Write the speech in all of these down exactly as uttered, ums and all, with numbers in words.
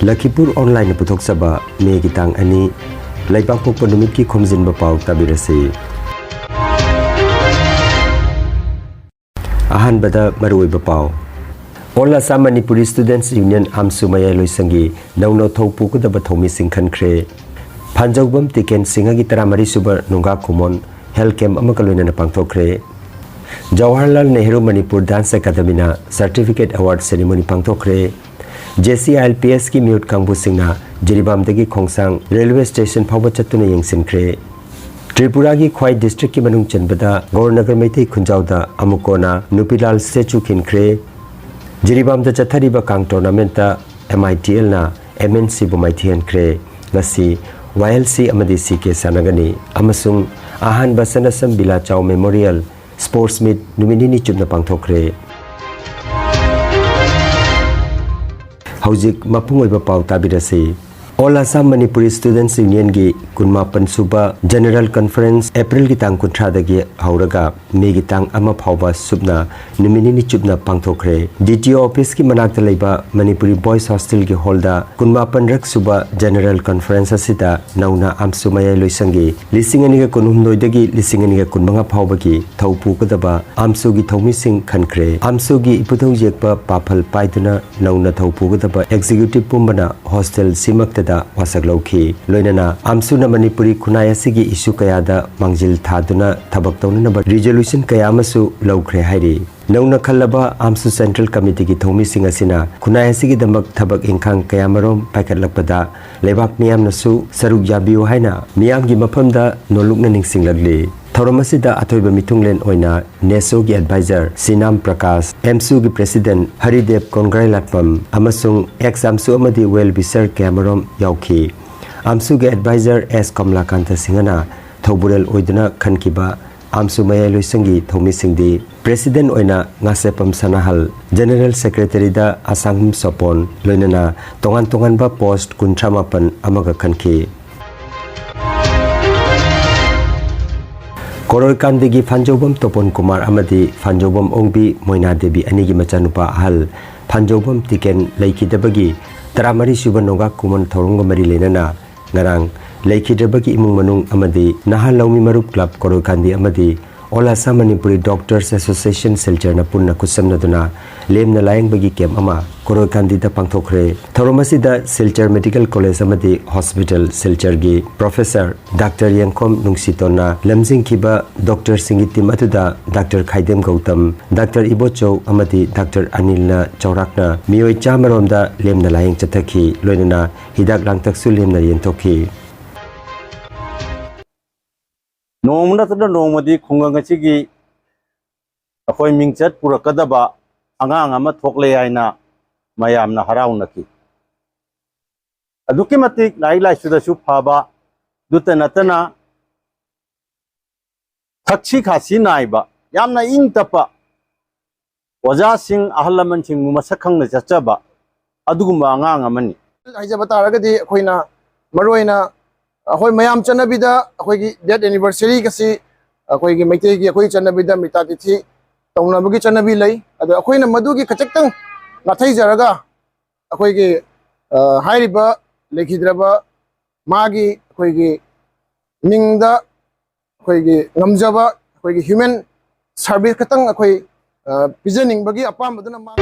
ꯂꯈꯤꯄꯨꯔ ꯑꯣꯟꯂꯥꯏꯟꯅ ꯄꯨꯊꯣꯛꯆꯕ ꯃꯦꯒꯤ ꯇꯥꯡ ꯑꯅꯤ, ꯂꯩꯕꯥꯛꯄꯣꯛꯄ ꯅꯨꯃꯤꯠꯀꯤ ꯈꯣꯝꯖꯤꯟꯕ ꯄꯥꯎ ꯇꯥꯕꯤꯔꯁꯤ꯫ ꯑꯍꯥꯟꯕꯗ ꯃꯔꯨꯑꯣꯏꯕ ꯄꯥꯎ꯫ ꯑꯣꯜ ꯑꯁꯥꯝ ꯃꯅꯤꯄꯨꯔꯤ ꯁ꯭ꯇꯨꯗꯦꯟꯠꯁ ꯌꯨꯅꯤꯌꯟ ꯑꯥꯝꯁꯨ ꯃꯌꯥꯏꯂꯣꯏꯁꯪꯒꯤ ꯅꯧꯅ ꯊꯧ ꯄꯨꯒꯗꯕ ꯊꯧꯃꯤꯁꯤꯡ ꯈꯟꯈ꯭ꯔꯦ꯫ ꯐꯥꯟꯖꯧꯕꯝ ꯇꯤꯀꯦꯟ ꯁꯤꯡꯍꯒꯤ ꯇꯔꯥꯃꯔꯤ ꯁꯨꯕ ꯅꯨꯡꯒꯥ ꯈꯨꯃꯣꯟ ꯍꯦꯜꯊ ꯀꯦꯝꯞ ꯑꯃꯒ ꯂꯣꯏꯅꯅ ꯄꯥꯡꯊꯣꯛꯈ꯭ꯔꯦ꯫ ꯖꯋꯥꯍꯔꯂꯥꯜ ꯅꯦꯍꯔꯨ ꯃꯅꯤꯄꯨꯔ ꯗꯥꯟꯁ ꯑꯦꯀꯥꯗꯃꯤꯅ ꯁꯔꯇꯤꯐꯤꯀꯦꯠ ꯑꯦꯋꯥꯔꯗ ꯁꯦꯔꯤꯃꯣꯅꯤ ꯄꯥꯡꯊꯣꯛꯈ꯭ꯔꯦ꯫ J C I L P ꯑꯦꯁꯀꯤ ꯃꯤꯍꯨꯠ ꯀꯥꯡꯕꯨꯁꯤꯡꯅ ꯖꯤꯔꯤꯕꯥꯝꯗꯒꯤ ꯈꯣꯡꯁꯥꯡ ꯔꯦꯜꯋꯦ ꯁ꯭ꯇꯦꯁꯟ ꯐꯥꯎꯕ ꯆꯠꯇꯨꯅ ꯌꯦꯡꯁꯤꯟꯈ꯭ꯔꯦ꯫ ꯇ꯭ꯔꯤꯄꯨꯔꯥꯒꯤ ꯈ꯭ꯋꯥꯏ ꯗꯤꯁꯇ꯭ꯔꯤꯛꯀꯤ ꯃꯅꯨꯡ ꯆꯟꯕꯗ ꯒꯧꯔꯅꯒꯔ ꯃꯩꯇꯩ ꯈꯨꯟꯖꯥꯎꯗ ꯑꯃꯨꯛ ꯀꯣꯟꯅ ꯅꯨꯄꯤꯂꯥꯜ ꯁ꯭ꯇꯦꯆꯨ ꯈꯤꯟꯈ꯭ꯔꯦ꯫ ꯖꯤꯔꯤꯕꯥꯝꯗ ꯆꯠꯊꯔꯤꯕ ꯀꯥꯡ ꯇꯣꯔꯅꯥꯃꯦꯟꯠꯇ ꯑꯦꯝ ꯑꯥꯏ ꯇꯤ ꯑꯦꯜꯅ ꯑꯦꯝ ꯑꯦꯟ ꯁꯤꯕꯨ ꯃꯥꯏꯊꯤꯍꯟꯈ꯭ꯔꯦ꯫ ꯉꯁꯤ ꯋꯥꯏ ꯑꯦꯜ ꯁꯤ ꯑꯃꯗꯤ ꯁꯤ ꯀꯦ ꯁꯥꯟꯅꯒꯅꯤ ꯑꯃꯁꯨꯡ ꯑꯍꯥꯟꯕ ꯁꯅꯁꯝ ꯕꯤꯂꯥꯆꯥꯎ ꯃꯦꯃꯣꯔꯤꯌꯦꯜ ꯁ꯭ꯄꯣꯔꯠꯁ ꯃꯤꯠ ꯅꯨꯃꯤꯠ ꯅꯤꯅꯤ ꯆꯨꯞꯅ ꯄꯥꯡꯊꯣꯛꯈ꯭ꯔꯦ꯫ ꯍꯧꯖꯤꯛ ꯃꯄꯨꯡ ꯑꯣꯏꯕ ꯄꯥꯎ ꯇꯥꯕꯤꯔꯁꯤ꯫ ꯑꯣꯜ ꯑꯁꯥꯝ ꯃꯅꯤꯄꯨꯔꯤ ꯁ꯭ꯇꯨꯗꯦꯟꯠꯁ ꯌꯨꯅꯤꯌꯟꯒꯤ ꯀꯨꯟꯃꯥꯄꯟ ꯁꯨꯕ ꯖꯦꯅꯔꯦꯜ ꯀꯟꯐꯔꯦꯟꯁ ꯑꯦꯄ꯭ꯔꯤꯜꯒꯤ ꯇꯥꯡ ꯀꯨꯟꯊ꯭ꯔꯥꯗꯒꯤ ꯍꯧꯔꯒ ꯃꯦꯒꯤ ꯇꯥꯡ ꯑꯃ ꯐꯥꯎꯕ ꯁꯨꯞꯅ ꯅꯨꯃꯤꯠ ꯅꯤꯅꯤ ꯆꯨꯞꯅ ꯄꯥꯡꯊꯣꯛꯈ꯭ꯔꯦ꯫ ꯗꯤ ꯇꯤ ꯑꯣ ꯑꯣꯐꯤꯁꯀꯤ ꯃꯅꯥꯛꯇ ꯂꯩꯕ ꯃꯅꯤꯄꯨꯔꯤ ꯕꯣꯏꯁ ꯍꯣꯁꯇꯦꯜꯒꯤ ꯍꯣꯜꯗ ꯀꯨꯟꯃꯥꯄꯟꯔꯛ ꯁꯨꯕ ꯖꯦꯅꯔꯦꯜ ꯀꯟꯐꯔꯦꯟꯁ ꯑꯁꯤꯗ ꯅꯧꯅ ꯑꯥꯝꯁꯨ ꯃꯌꯥꯏꯂꯣꯏꯁꯪꯒꯤ ꯂꯤꯁꯤꯡ ꯑꯅꯤꯒ ꯀꯨꯟꯍꯨꯝꯗꯣꯏꯗꯒꯤ ꯂꯤꯁꯤꯡ ꯑꯅꯤꯒ ꯀꯨꯟꯃꯉꯥ ꯐꯥꯎꯕꯒꯤ ꯊꯧ ꯄꯨꯒꯗꯕ ꯑꯥꯝꯁꯨꯒꯤ ꯊꯧꯃꯤꯁꯤꯡ ꯈꯟꯈ꯭ꯔꯦ꯫ ꯑꯥꯝꯁꯨꯒꯤ ꯏꯄꯨꯙꯧ ꯌꯦꯛꯄ ꯄꯥꯐꯜ ꯄꯥꯏꯗꯨꯅ ꯅꯧꯅ ꯊꯧ ꯄꯨꯒꯗꯕ ꯑꯦꯛꯖꯤꯀ꯭ꯌꯨꯇꯤꯚ ꯄꯨꯝꯕꯅ ꯍꯣꯁꯇꯦꯜ ꯁꯤꯃꯛꯇꯗ ꯋꯥꯁꯛ ꯂꯧꯈꯤ꯫ ꯂꯣꯏꯅꯅ ꯑꯥꯝꯁꯨꯅ ꯃꯅꯤꯄꯨꯔꯤ ꯈꯨꯟꯅꯥꯏ ꯑꯁꯤꯒꯤ ꯏꯁꯨ ꯀꯌꯥꯗ ꯃꯥꯡꯖꯤꯜ ꯊꯥꯗꯨꯅ ꯊꯕꯛ ꯇꯧꯅꯅꯕ ꯔꯤꯖꯣꯂꯨꯁꯟ ꯀꯌꯥ ꯑꯃꯁꯨ ꯂꯧꯈ꯭ꯔꯦ ꯍꯥꯏꯔꯤ꯫ ꯅꯧꯅ ꯈꯜꯂꯕ ꯑꯥꯝꯁꯨ ꯁꯦꯟꯇ꯭ꯔꯦꯜ ꯀꯃꯤꯇꯤꯒꯤ ꯊꯧꯃꯤꯁꯤꯡ ꯑꯁꯤꯅ ꯈꯨꯟꯅꯥꯏ ꯑꯁꯤꯒꯤꯗꯃꯛ ꯊꯕꯛ ꯏꯪꯈꯥꯡ ꯀꯌꯥꯃꯔꯣꯝ ꯄꯥꯏꯈꯠꯂꯛꯄꯗ ꯂꯩꯕꯥꯛ ꯃꯤꯌꯥꯝꯅꯁꯨ ꯁꯔꯨꯛ ꯌꯥꯕꯤꯌꯨ ꯍꯥꯏꯅ ꯃꯤꯌꯥꯝꯒꯤ ꯃꯐꯝꯗ ꯅꯣꯜꯂꯨꯛꯅ ꯅꯤꯡꯁꯤꯡꯂꯛꯂꯤ꯫ ꯊꯧꯔꯝ ꯑꯁꯤꯗ ꯑꯊꯣꯏꯕ ꯃꯤꯊꯨꯡꯂꯦꯟ ꯑꯣꯏꯅ ꯅꯦꯁꯣꯒꯤ ꯑꯦꯗꯚꯥꯏꯖꯔ ꯁꯤꯅꯥꯝ ꯄ꯭ꯔꯀꯥꯁ, ꯑꯦꯝꯁꯨꯒꯤ ꯄ꯭ꯔꯦꯁꯤꯗꯦꯟꯠ ꯍꯔꯤꯗꯦꯕ ꯀꯣꯡꯒ꯭ꯔꯥꯏꯂꯥꯠꯄꯝ ꯑꯃꯁꯨꯡ ꯑꯦꯛꯁ ꯑꯥꯝꯁꯨ ꯑꯃꯗꯤ ꯋꯦꯜ ꯋꯤꯁꯔ ꯀꯌꯥꯃꯔꯣꯝ ꯌꯥꯎꯈꯤ꯫ ꯑꯥꯝꯁꯨꯒꯤ ꯑꯦꯗꯚꯥꯏꯖꯔ ꯑꯦꯁ ꯀꯃꯂꯥꯀꯥꯟꯇ ꯁꯤꯡꯍꯅ ꯊꯧꯕꯨꯔꯦꯜ ꯑꯣꯏꯗꯨꯅ ꯈꯟꯈꯤꯕ ꯑꯥꯝꯁꯨ ꯃꯌꯥꯏꯂꯣꯏꯁꯪꯒꯤ ꯊꯧꯃꯤꯁꯤꯡꯗꯤ ꯄ꯭ꯔꯦꯁꯤꯗꯦꯟꯠ ꯑꯣꯏꯅ ꯉꯥꯁꯦꯞꯄꯝ ꯁꯅꯥꯍꯜ, ꯖꯦꯅꯔꯦꯜ ꯁꯦꯀ꯭ꯔꯦꯇꯔꯤꯗ ꯑꯁꯥꯡꯕꯝ ꯁꯣꯄꯣꯟ, ꯂꯣꯏꯅꯅ ꯇꯣꯉꯥꯟ ꯇꯣꯉꯥꯟꯕ ꯄꯣꯁꯠ ꯀꯨꯟꯊ꯭ꯔꯥ ꯃꯥꯄꯟ ꯑꯃꯒ ꯈꯟꯈꯤ꯫ ꯀꯣꯔꯣꯏꯀꯥꯟꯗꯒꯤ ꯐꯥꯟꯖꯧꯕꯝ ꯇꯣꯄꯣꯟ ꯀꯨꯃꯥꯔ ꯑꯃꯗꯤ ꯐꯥꯟꯖꯧꯕꯝ ꯑꯣꯡꯕꯤ ꯃꯣꯏꯅꯥ ꯗꯦꯕꯤ ꯑꯅꯤꯒꯤ ꯃꯆꯥꯅꯨꯄꯥ ꯑꯍꯜ ꯐꯥꯟꯖꯧꯕꯝ ꯇꯤꯀꯦꯟ ꯂꯩꯈꯤꯗꯕꯒꯤ ꯇꯔꯥꯃꯔꯤ ꯁꯨꯕ ꯅꯣꯒꯥ ꯀꯨꯝꯑꯣꯟ ꯊꯧꯔꯝꯒ ꯃꯔꯤ ꯂꯩꯅꯅ ꯉꯔꯥꯡ ꯂꯩꯈꯤꯗ꯭ꯔꯕꯒꯤ ꯏꯃꯨꯡ ꯃꯅꯨꯡ ꯑꯃꯗꯤ ꯅꯍꯥ ꯂꯧꯃꯤ ꯃꯔꯨꯞ ꯀ꯭ꯂꯕ ꯀꯣꯔꯣꯏꯀꯥꯟꯗꯤ ꯑꯃꯗꯤ All Assam Manipuri Doctors Association ꯁꯤꯜꯆꯔꯅ ꯄꯨꯟꯅ ꯈꯨꯠꯁꯝꯅꯗꯨꯅ ꯂꯦꯝꯅ ꯂꯥꯌꯦꯡꯕꯒꯤ ꯀꯦꯝꯞ ꯑꯃ ꯀꯣꯔꯣꯏꯀꯥꯟꯗꯤꯗ ꯄꯥꯡꯊꯣꯛꯈ꯭ꯔꯦ꯫ ꯊꯧꯔꯝ ꯑꯁꯤꯗ ꯁꯤꯜꯆꯔ ꯃꯦꯗꯤꯀꯦꯜ ꯀꯣꯂꯦꯖ ꯑꯃꯗꯤ ꯍꯣꯁꯄꯤꯇꯥꯜ ꯁꯤꯜꯆꯔꯒꯤ ꯄ꯭ꯔꯣꯐꯦꯁꯔ ꯗꯥꯛꯇꯔ ꯌꯦꯡꯈꯣꯝ ꯅꯨꯡꯁꯤꯇꯣꯟꯅ ꯂꯝꯖꯤꯡꯈꯤꯕ ꯗꯣꯛꯇꯔꯁꯤꯡꯒꯤ ꯇꯤꯝ ꯑꯗꯨꯗ ꯗꯥꯛꯇꯔ ꯈꯥꯏꯗꯦꯝ ꯒꯧꯇꯝ, ꯗꯥꯛꯇꯔ ꯏꯕꯣꯆꯧ ꯑꯃꯗꯤ ꯗꯥꯛꯇꯔ ꯑꯅꯤꯜꯅ ꯆꯥꯎꯔꯥꯛꯅ ꯃꯤꯑꯣꯏ ꯆꯥꯝꯃ ꯔꯣꯝꯗ ꯂꯦꯝꯅ ꯂꯥꯌꯦꯡ ꯆꯠꯊꯈꯤ꯫ ꯂꯣꯏꯅꯅ ꯍꯤꯗꯥꯛ ꯂꯥꯡꯊꯛꯁꯨ ꯂꯦꯝꯅ ꯌꯦꯟꯊꯣꯛꯈꯤ꯫ ꯅꯣꯡꯃ ꯅꯠꯇ꯭ꯔꯒ ꯅꯣꯡꯃꯗꯤ ꯈꯨꯡꯒꯪ ꯑꯁꯤꯒꯤ ꯑꯩꯈꯣꯏ ꯃꯤꯡꯆꯠ ꯄꯨꯔꯛꯀꯗꯕ ꯑꯉꯥꯡ ꯑꯃ ꯊꯣꯛꯂꯦ ꯍꯥꯏꯅ ꯃꯌꯥꯝꯅ ꯍꯔꯥꯎꯅꯈꯤ꯫ ꯑꯗꯨꯛꯀꯤ ꯃꯇꯤꯛ ꯂꯥꯏꯔꯤꯛ ꯂꯥꯏꯁꯨꯗꯁꯨ ꯐꯕ, ꯑꯗꯨꯇ ꯅꯠꯇꯅ ꯊꯛꯁꯤ ꯈꯥꯁꯤ ꯅꯥꯏꯕ, ꯌꯥꯝꯅ ꯏꯪ ꯇꯞꯄ, ꯑꯣꯖꯥꯁꯤꯡ, ꯑꯍꯜ ꯂꯃꯟꯁꯤꯡꯕꯨ ꯃꯁꯛ ꯈꯪꯅ ꯆꯠꯆꯕ ꯑꯗꯨꯒꯨꯝꯕ ꯑꯉꯥꯡ ꯑꯃꯅꯤ꯫ ꯍꯥꯏꯖꯕ ꯇꯥꯔꯒꯗꯤ ꯑꯩꯈꯣꯏꯅ ꯃꯔꯨꯑꯣꯏꯅ ꯑꯩꯈꯣꯏ ꯃꯌꯥꯝ ꯆꯠꯅꯕꯤꯗ ꯑꯩꯈꯣꯏꯒꯤ ꯗꯦꯠ ꯑꯦꯅꯤꯚꯔꯁꯔꯤꯒꯁꯤ ꯑꯩꯈꯣꯏꯒꯤ ꯃꯩꯇꯩꯒꯤ ꯑꯩꯈꯣꯏ ꯆꯠꯅꯕꯤꯗ ꯃꯤꯇꯥ ꯇꯤꯊꯤ ꯇꯧꯅꯕꯒꯤ ꯆꯠꯅꯕꯤ ꯂꯩ꯫ ꯑꯗꯣ ꯑꯩꯈꯣꯏꯅ ꯃꯗꯨꯒꯤ ꯈꯖꯤꯛꯇꯪ ꯅꯥꯊꯩꯖꯔꯒ ꯑꯩꯈꯣꯏꯒꯤ, ꯑ, ꯍꯥꯏꯔꯤꯕ ꯂꯩꯈꯤꯗ꯭ꯔꯕ ꯃꯥꯒꯤ ꯑꯩꯈꯣꯏꯒꯤ ꯃꯤꯡꯗ ꯑꯩꯈꯣꯏꯒꯤ ꯉꯝꯖꯕ ꯑꯩꯈꯣꯏꯒꯤ ꯍ꯭ꯌꯨꯃꯦꯟ ꯁꯥꯔꯚꯤꯁ ꯈꯛꯇꯪ ꯑꯩꯈꯣꯏ, ꯑ, ꯄꯤꯖꯅꯤꯡꯕꯒꯤ ꯑꯄꯥꯝꯕꯗꯨꯅ ꯃꯥ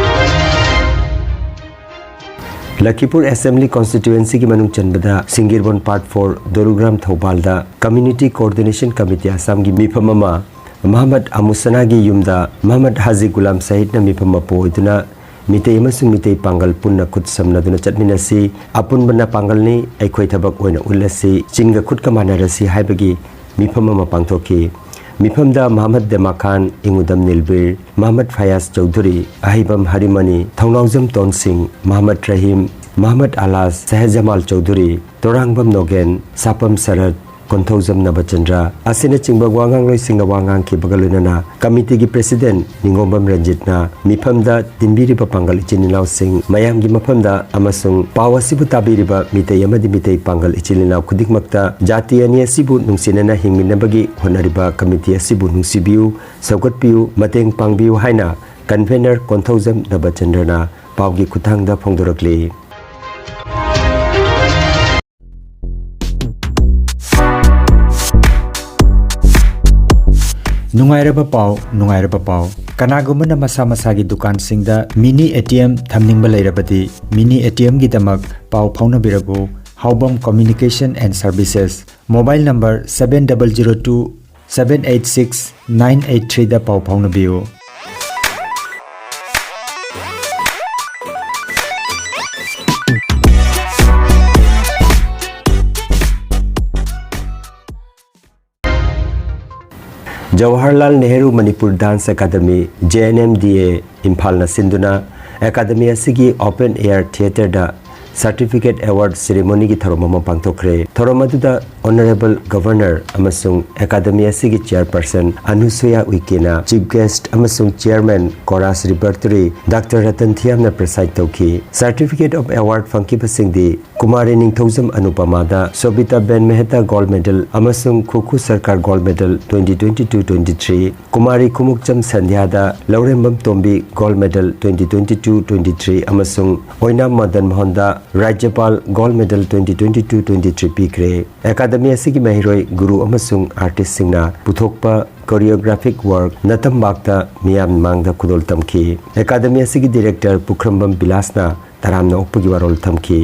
ꯂꯈꯤꯄꯨꯔ ꯑꯦꯁꯦꯝꯕ꯭ꯂꯤ ꯀꯣꯟꯁꯇꯤꯇ꯭ꯋꯦꯟꯁꯤꯒꯤ ꯃꯅꯨꯡ ꯆꯟꯕꯗ ꯁꯤꯡꯒꯤꯔꯕꯣꯟ ꯄꯥꯔꯠ ꯐꯣꯔ, ꯗꯣꯔꯨꯒ꯭ꯔꯥꯝ ꯊꯧꯕꯥꯜꯗ ꯀꯝꯃ꯭ꯌꯨꯅꯤꯇꯤ ꯀꯣꯑꯣꯔꯗꯤꯅꯦꯁꯟ ꯀꯃꯤꯇꯤ ꯑꯁꯥꯝꯒꯤ ꯃꯤꯐꯝ ꯑꯃ ꯃꯍꯃꯗ ꯑꯃꯨꯁꯅꯥꯒꯤ ꯌꯨꯝꯗ ꯃꯍꯃꯗ ꯍꯥꯖꯤ ꯒꯨꯂꯥꯝ ꯁꯍꯤꯗꯅ ꯃꯤꯐꯝ ꯃꯄꯨ ꯑꯣꯏꯗꯨꯅ ꯃꯤꯇꯩ ꯑꯃꯁꯨꯡ ꯃꯤꯇꯩ ꯄꯥꯡꯒꯜ ꯄꯨꯟꯅ ꯈꯨꯠ ꯁꯝꯅꯗꯨꯅ ꯆꯠꯃꯤꯟꯅꯁꯤ, ꯑꯄꯨꯟꯕꯅ ꯄꯥꯡꯒꯜꯅꯤ, ꯑꯩꯈꯣꯏ ꯊꯕꯛ ꯑꯣꯏꯅ ꯎꯠꯂꯁꯤ, ꯆꯤꯟꯒ ꯈꯨꯠꯀ ꯃꯥꯟꯅꯔꯁꯤ ꯍꯥꯏꯕꯒꯤ ꯃꯤꯐꯝ ꯑꯃ ꯄꯥꯡꯊꯣꯛꯈꯤ꯫ ꯃꯤꯐꯝꯗ ꯃꯍꯃꯗ ꯗꯦꯃꯥ ꯈꯥꯟ, ꯏꯉꯨꯗꯝ ꯅꯤꯜꯕꯤꯔ, ꯃꯍꯃꯗ ꯐꯌꯥꯖ ꯆꯧꯙꯨꯔꯤ, ꯑꯍꯩꯕꯝ ꯍꯔꯤꯃꯅꯤ, ꯊꯧꯅꯥꯎꯖꯝ ꯇꯣꯟꯁꯤꯡ, ꯃꯍꯃꯗ ꯔꯍꯤꯝ, ꯃꯍꯃꯗ ꯑꯂꯥꯁ, ꯁꯍꯖꯃꯥꯜ ꯆꯧꯙꯨꯔꯤ, ꯇꯣꯔꯥꯡꯕꯝ ꯅꯣꯒꯦꯟ, ꯁꯥꯄꯝ ꯁꯔꯠ, ꯀꯣꯟꯊꯧꯖꯝ ꯅꯕꯆꯟꯗ꯭ꯔ ꯑꯁꯤꯅꯆꯤꯡꯕ ꯋꯥ ꯉꯥꯡꯂꯣꯏꯁꯤꯡꯅ ꯋꯥ ꯉꯥꯡꯈꯤꯕꯒ ꯂꯣꯏꯅꯅ ꯀꯃꯤꯇꯤꯒꯤ ꯄ꯭ꯔꯦꯁꯤꯗꯦꯟꯠ ꯅꯤꯡꯒꯣꯝꯕꯝ ꯔꯟꯖꯤꯠꯅ ꯃꯤꯐꯝꯗ ꯇꯤꯟꯕꯤꯔꯤꯕ ꯄꯥꯡꯒꯜ ꯏꯆꯤꯜ ꯏꯅꯥꯎꯁꯤꯡ ꯃꯌꯥꯝꯒꯤ ꯃꯐꯝꯗ ꯑꯃꯁꯨꯡ ꯄꯥꯎ ꯑꯁꯤꯕꯨ ꯇꯥꯕꯤꯔꯤꯕ ꯃꯤꯇꯩ ꯑꯃꯗꯤ ꯃꯤꯇꯩ ꯄꯥꯡꯒꯜ ꯏꯆꯤꯜ ꯏꯅꯥꯎ ꯈꯨꯗꯤꯡꯃꯛꯇ ꯖꯥꯇꯤ ꯑꯅꯤ ꯑꯁꯤꯕꯨ ꯅꯨꯡꯁꯤꯅꯅ ꯍꯤꯡꯃꯤꯟꯅꯕꯒꯤ ꯍꯣꯠꯅꯔꯤꯕ ꯀꯃꯤꯇꯤ ꯑꯁꯤꯕꯨ ꯅꯨꯡꯁꯤꯕꯤꯌꯨ, ꯁꯧꯒꯠꯄꯤꯌꯨ, ꯃꯇꯦꯡ ꯄꯥꯡꯕꯤꯌꯨ ꯍꯥꯏꯅ ꯀꯟꯚꯦꯅꯔ ꯀꯣꯟꯊꯧꯖꯝ ꯅꯕꯆꯟꯗ꯭ꯔꯅ ꯄꯥꯎꯒꯤ ꯈꯨꯠꯊꯥꯡꯗ ꯐꯣꯡꯗꯣꯔꯛꯂꯤ꯫ ꯅꯨꯡꯉꯥꯏꯔꯕ ꯄꯥꯎ, ꯅꯨꯡꯉꯥꯏꯔꯕ ꯄꯥꯎ꯫ ꯀꯅꯥꯒꯨꯝꯕꯅ ꯃꯁꯥ ꯃꯁꯥꯒꯤ ꯗꯨꯀꯥꯟꯁꯤꯡꯗ mini ATM ꯊꯝꯅꯤꯡꯕ ꯂꯩꯔꯕꯗꯤ, mini ATMꯒꯤꯗꯃꯛ ꯄꯥꯎ ꯐꯥꯎꯅꯕꯤꯔꯕꯨ꯫ ꯍꯥꯎꯕꯝ Communication and Services, mobile number seven double zero two seven eight six nine eight threeꯗ ꯄꯥꯎ ꯐꯥꯎꯅꯕꯤꯌꯨ꯫ Jawaharlal Nehru Manipur dance academy, JNMDA, ꯏꯝꯐꯥꯜꯅ ꯁꯤꯟꯗꯨꯅ ꯑꯦꯀꯥꯗꯃꯤ ꯑꯁꯤꯒꯤ open air theatreꯗ certificate award ceremonyꯒꯤ ꯊꯧꯔꯝ ꯑꯃ ꯄꯥꯡꯊꯣꯛꯈ꯭ꯔꯦ꯫ ꯊꯧꯔꯝ ꯑꯗꯨꯗ Honourable Governor ꯑꯃꯁꯨꯡ ꯑꯦꯀꯥꯗꯃꯤ ꯑꯁꯤꯒꯤ chairperson ꯑꯅꯨꯁꯨꯌꯥ ꯎꯏꯀꯦꯅ chief guest ꯑꯃꯁꯨꯡ chairman Chorus Repertory Doctor Ratan ꯊꯤꯌꯥꯝꯅ preside ꯇꯧꯈꯤ꯫ Certificate of award ꯐꯪꯈꯤꯕꯁꯤꯡꯗꯤ ꯀꯨꯃꯥꯔꯤ ꯅꯤꯡꯊꯧꯖꯝ ꯑꯅꯨꯄꯃꯥꯗ ꯁꯣꯕꯤꯇꯥ ꯕꯦꯟ ꯃꯦꯍꯇꯥ gold medal ꯑꯃꯁꯨꯡ ꯈꯨꯈꯨ ꯁꯔꯀꯥꯔ gold medal twenty twenty-two twenty-three, Kumari Khumukcham ꯁꯟꯙ꯭ꯌꯥꯗ ꯂꯧꯔꯦꯝꯕꯝ ꯇꯣꯝꯕꯤ gold medal twenty twenty-two twenty-three ꯑꯃꯁꯨꯡ ꯑꯣꯏꯅꯥꯝ ꯃꯗꯟ ꯃꯣꯍꯟꯗ ꯔꯥꯖ꯭ꯌꯄꯥꯜ gold medal twenty twenty-two twenty-three ꯄꯤꯈ꯭ꯔꯦ꯫ ꯑꯦꯀꯥꯗꯃꯤ ꯑꯁꯤꯒꯤ ꯃꯍꯩꯔꯣꯏ, ꯒꯨꯔꯨ ꯑꯃꯁꯨꯡ artistꯁꯤꯡꯅ ꯄꯨꯊꯣꯛꯄ choreographic work ꯅꯇꯝꯕꯥꯛꯇ ꯃꯤꯌꯥꯝ ꯃꯥꯡꯗ ꯈꯨꯗꯣꯜ ꯇꯝꯈꯤ꯫ ꯑꯦꯀꯥꯗꯃꯤ ꯑꯁꯤꯒꯤ director ꯄꯨꯈ꯭ꯔꯝꯕꯝ ꯕꯤꯂꯥꯁꯅ ꯇꯔꯥꯝꯅ ꯑꯣꯛꯄꯒꯤ ꯋꯥꯔꯣꯜ ꯊꯝꯈꯤ꯫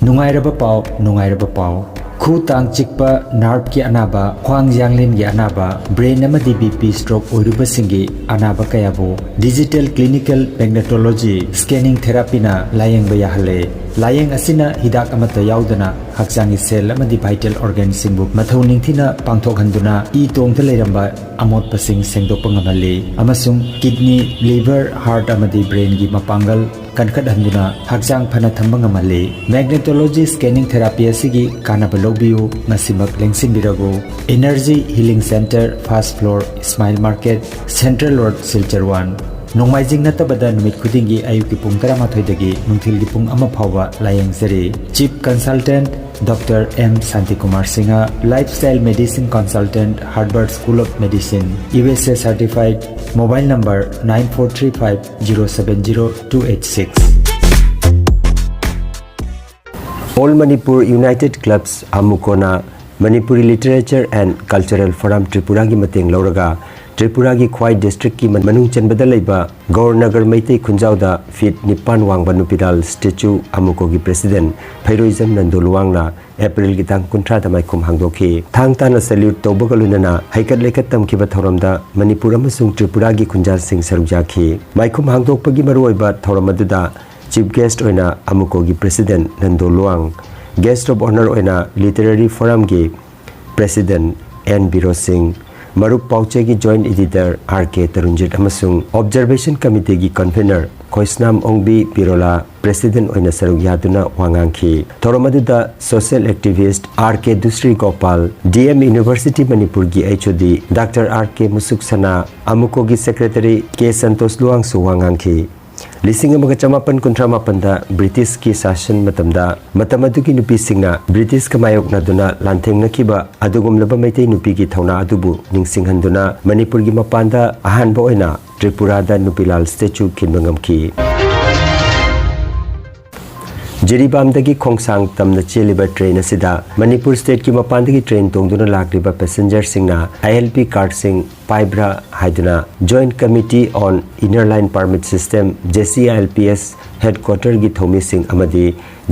ꯅꯨꯡꯉꯥꯏꯔꯕ ꯄꯥꯎ, ꯅꯨꯡꯉꯥꯏꯔꯕ ꯄꯥꯎ꯫ ꯈꯨ ꯇꯥꯡ ꯆꯤꯛꯄ, nerveꯀꯤ ꯑꯅꯥꯕ, ꯈ꯭ꯋꯥꯡ ꯌꯥꯡꯂꯦꯟꯒꯤ ꯑꯅꯥꯕ, brain ꯑꯃꯗꯤ BP stroke ꯑꯣꯏꯔꯨꯕꯁꯤꯡꯒꯤ ꯑꯅꯥꯕ ꯀꯌꯥꯕꯨ digital clinical magnetology scanning therapyꯅ ꯂꯥꯌꯦꯡꯕ ꯌꯥꯍꯜꯂꯦ꯫ ꯂꯥꯌꯦꯡ ꯑꯁꯤꯅ ꯍꯤꯗꯥꯛ ꯑꯃꯠꯇ ꯌꯥꯎꯗꯅ ꯍꯛꯆꯥꯡꯒꯤ cell ꯑꯃꯗꯤ vital organꯁꯤꯡꯕꯨ ꯃꯊꯧ ꯅꯤꯡꯊꯤꯅ ꯄꯥꯡꯊꯣꯛꯍꯟꯗꯨꯅ ꯏ ꯇꯣꯡꯗ ꯂꯩꯔꯝꯕ ꯑꯃꯣꯠꯄꯁꯤꯡ ꯁꯦꯡꯗꯣꯛꯄ ꯉꯝꯍꯜꯂꯤ ꯑꯃꯁꯨꯡ kidney, liver, heart ꯑꯃꯗꯤ brainꯒꯤ ꯃꯄꯥꯡꯒꯜ ꯀꯟꯈꯠꯍꯟꯗꯨꯅ ꯍꯛꯆꯥꯡ ꯐꯅ ꯊꯝꯕ ꯉꯝꯍꯜꯂꯤ꯫ Magnetology scanning therapy ꯑꯁꯤꯒꯤ ꯀꯥꯟꯅꯕ ꯂꯧꯕꯤꯌꯨ꯫ ꯉꯁꯤꯃꯛ ꯂꯦꯡꯁꯤꯟꯕꯤꯔꯕꯨ꯫ Energy Healing Center, first floor, Smile Market, Central Road, Silchar one꯫ ꯅꯣꯡꯃꯥꯏꯖꯤꯡ ꯅꯠꯇꯕꯗ ꯅꯨꯃꯤꯠ ꯈꯨꯗꯤꯡꯒꯤ ꯑꯌꯨꯛꯀꯤ ꯄꯨꯡ ꯇꯔꯥꯃꯥꯊꯣꯏꯗꯒꯤ ꯅꯨꯡꯊꯤꯜꯒꯤ ꯄꯨꯡ ꯑꯃ ꯐꯥꯎꯕ ꯂꯥꯌꯦꯡꯖꯔꯤ꯫ Chief Consultant Doctor M Shantikumar Singha, Lifestyle Medicine Consultant, Harvard School of Medicine, U S A certified, mobile number nine four three five zero seven zero two eight six. All Manipur United Clubs, ꯑꯃꯨꯀꯣꯅ Manipuri Literature and Cultural Forum ꯇ꯭ꯔꯤꯄꯨꯔꯥꯒꯤ ꯃꯇꯦꯡ ꯂꯧꯔꯒ ꯇ꯭ꯔꯤꯄꯨꯔꯥꯒꯤ ꯈ꯭ꯋꯥꯏ ꯗꯤꯁꯇ꯭ꯔꯤꯛꯀꯤ ꯃꯅꯨꯡ ꯆꯟꯕꯗ ꯂꯩꯕ ꯒꯧꯔꯅꯒꯔ Meitei ꯈꯨꯟꯖꯥꯎꯗ fit ꯅꯤꯄꯥꯟ ꯋꯥꯡꯕ ꯅꯨꯄꯤꯂꯥꯜ statue ꯑꯃꯨꯀꯣꯒꯤ president ꯐꯩꯔꯣꯏꯖꯝ Nando ꯂꯨꯋꯥꯡꯅ ꯑꯦꯄ꯭ꯔꯤꯜꯒꯤ ꯇꯥꯡ ꯀꯨꯟꯊ꯭ꯔꯥꯗ ꯃꯥꯏꯈꯨꯝ ꯍꯥꯡꯗꯣꯛꯈꯤ꯫ ꯊꯥꯡ ꯇꯥꯅ ꯁꯦꯂ꯭ꯌꯨꯠ ꯇꯧꯕꯒ ꯂꯣꯏꯅꯅ ꯍꯩꯀꯠ ꯂꯩꯀꯠ ꯇꯝꯈꯤꯕ ꯊꯧꯔꯝꯗ ꯃꯅꯤꯄꯨꯔ ꯑꯃꯁꯨꯡ ꯇ꯭ꯔꯤꯄꯨꯔꯥꯒꯤ ꯈꯨꯟꯖꯥꯁꯤꯡ ꯁꯔꯨꯛ ꯌꯥꯈꯤ꯫ ꯃꯥꯏꯈꯨꯝ ꯍꯥꯡꯗꯣꯛꯄꯒꯤ ꯃꯔꯨꯑꯣꯏꯕ ꯊꯧꯔꯝ ꯑꯗꯨꯗ ꯆꯤꯐ ꯒꯦꯁ꯭ꯠ ꯑꯣꯏꯅ ꯑꯃꯨꯀꯣꯒꯤ president Nando Luwang, guest of honour ꯑꯣꯏꯅ ꯂꯤꯇꯔꯦꯔꯤ ꯐꯣꯔꯝꯒꯤ ꯄ꯭ꯔꯦꯁꯤꯗꯦꯟꯠ ꯑꯦꯟ ꯕꯤꯔꯣꯖ ꯁꯤꯡ, ꯃꯔꯨꯞ ꯄꯥꯎꯆꯦꯒꯤ joint editor R K Tarunjit ꯑꯃꯁꯨꯡ ꯑꯣꯕꯖꯔꯕꯦꯁꯟ ꯀꯃꯤꯇꯤꯒꯤ ꯀꯟꯚꯤꯅꯔ ꯈꯣꯏꯁꯅꯥꯝ ꯑꯣꯡꯕꯤ ꯄꯤꯔꯣꯂꯥ ꯄ꯭ꯔꯦꯁꯤꯗꯦꯟꯠ ꯑꯣꯏꯅ ꯁꯔꯨꯛ ꯌꯥꯗꯨꯅ ꯋꯥ ꯉꯥꯡꯈꯤ꯫ ꯊꯧꯔꯝ ꯑꯗꯨꯗ ꯁꯣꯁꯤꯌꯦꯜ ꯑꯦꯛꯇꯤꯚꯤꯁ꯭ꯠ ꯑꯥꯔ ꯀꯦ ꯗꯨꯁ꯭ꯔꯤ ꯒꯣꯄꯥꯜ, ꯗꯤ ꯑꯦꯝ ꯌꯨꯅꯤꯚꯔꯁꯤꯇꯤ ꯃꯅꯤꯄꯨꯔꯒꯤ ꯑꯩꯆ ꯑꯣ ꯗꯤ ꯗꯥꯛꯇꯔ ꯑꯥꯔ ꯀꯦ ꯃꯨꯁꯨꯛ ꯁꯅꯥ, ꯑꯃꯨꯀꯣꯒꯤ ꯁꯦꯀ꯭ꯔꯦꯇꯔꯤ ꯀꯦ ꯁꯟꯇꯣꯁ ꯂꯨꯋꯥꯡꯁꯨ ꯋꯥ ꯉꯥꯡꯈꯤ꯫ ꯂꯤꯁꯤꯡ ꯑꯃꯒ ꯆꯃꯥꯄꯟ ꯀꯨꯟꯊ꯭ꯔꯥ ꯃꯥꯄꯟꯗ ꯕ꯭ꯔꯤꯇꯤꯁꯀꯤ ꯁꯥꯁꯟ ꯃꯇꯝꯗ ꯃꯇꯝ ꯑꯗꯨꯒꯤ ꯅꯨꯄꯤꯁꯤꯡꯅ ꯕ꯭ꯔꯤꯇꯤꯁꯀ ꯃꯥꯌꯣꯛꯅꯗꯨꯅ ꯂꯥꯟꯊꯦꯡꯅꯈꯤꯕ ꯑꯗꯨꯒꯨꯝꯂꯕ ꯃꯩꯇꯩ ꯅꯨꯄꯤꯒꯤ ꯊꯧꯅꯥ ꯑꯗꯨꯕꯨ ꯅꯤꯡꯁꯤꯡꯍꯟꯗꯨꯅ ꯃꯅꯤꯄꯨꯔꯒꯤ ꯃꯄꯥꯟꯗ ꯑꯍꯥꯟꯕ ꯑꯣꯏꯅ ꯇ꯭ꯔꯤꯄꯨꯔꯥꯗ ꯅꯨꯄꯤꯂꯥꯜ ꯁ꯭ꯇꯦꯆꯨ ꯈꯤꯟꯕ ꯉꯝꯈꯤ꯫ ꯖꯤꯔꯤꯕꯥꯝꯗꯒꯤ ꯈꯣꯡꯁꯥꯡ ꯇꯝꯅ ꯆꯦꯜꯂꯤꯕ ꯇ꯭ꯔꯦꯟ ꯑꯁꯤꯗ ꯃꯅꯤꯄꯨꯔ ꯁ꯭ꯇꯦꯠꯀꯤ ꯃꯄꯥꯟꯗꯒꯤ ꯇ꯭ꯔꯦꯟ ꯇꯣꯡꯗꯨꯅ ꯂꯥꯛꯂꯤꯕ ꯄꯦꯁꯦꯟꯖꯔꯁꯤꯡꯅ ꯑꯥꯏ ꯑꯦꯜ ꯄꯤ ꯀꯥꯔꯗꯁꯤꯡ ꯄꯥꯏꯕ꯭ꯔꯥ ꯍꯥꯏꯗꯨꯅ Joint Committee on Inner Line Permit System, J C I L P S ꯍꯦꯗꯀ꯭ꯋꯥꯇꯔꯒꯤ ꯊꯧꯃꯤꯁꯤꯡ ꯑꯃꯗꯤ